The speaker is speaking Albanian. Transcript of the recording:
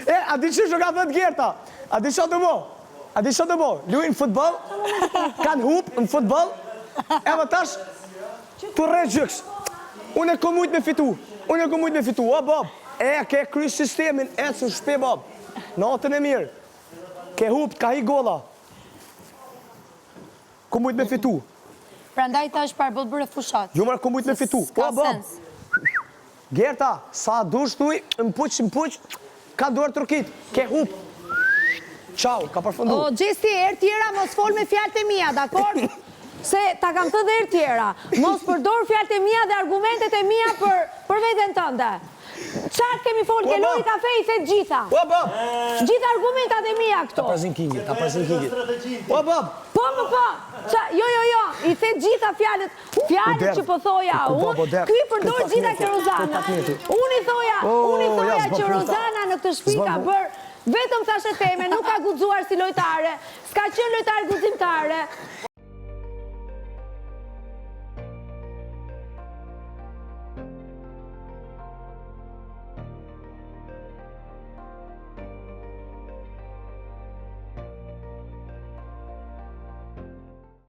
E, a di qysh ka thënë Gerta? A di ça do bo? A di ça do bo? Luin futboll, kanë hup në futboll, edhe tash tu rreh gjoks. Unë e kom mujt me fitu, unë e kom mujt me fitu, o bab, e ke kry sistemin, ec në shpi bab. Natën e mirë. Ke hup, t'ka hi golla. Kom mujt me fitu. Prandaj thash parë boll bëre fushatë. Jo mër, kom mujt me fitu. S'ka O bab. sens. Gerta, sa dush thuj, më puq, më puq, ka duartrokit, ke hup. Ciao, ka përfundu. O, Gjesti, herë tjera mos fol me fjalët e mia, dakord? Se ta kam thënë dhe herë tjera. Mos përdor fjalët e mia dhe argumentet e mia për për veten tënde. Ça kemi fol ke Lori Kafe i the të gjitha. O bab. Gjithë argumentat e mia këto. Ta përzin Kingi, ta përzin Kingi. O bab. Po, po, po. Ça, jo, jo, jo, i the të gjitha fjalët, fjalët që po thoja unë, ky i përdor gjitha ke Rozana. Unë i thoja, unë i thoja që Rozana në këtë shtëpi ka bërë vetëm thashetheme, nuk ka guxuar si lojtare, s'ka qenë lojtare guximtare.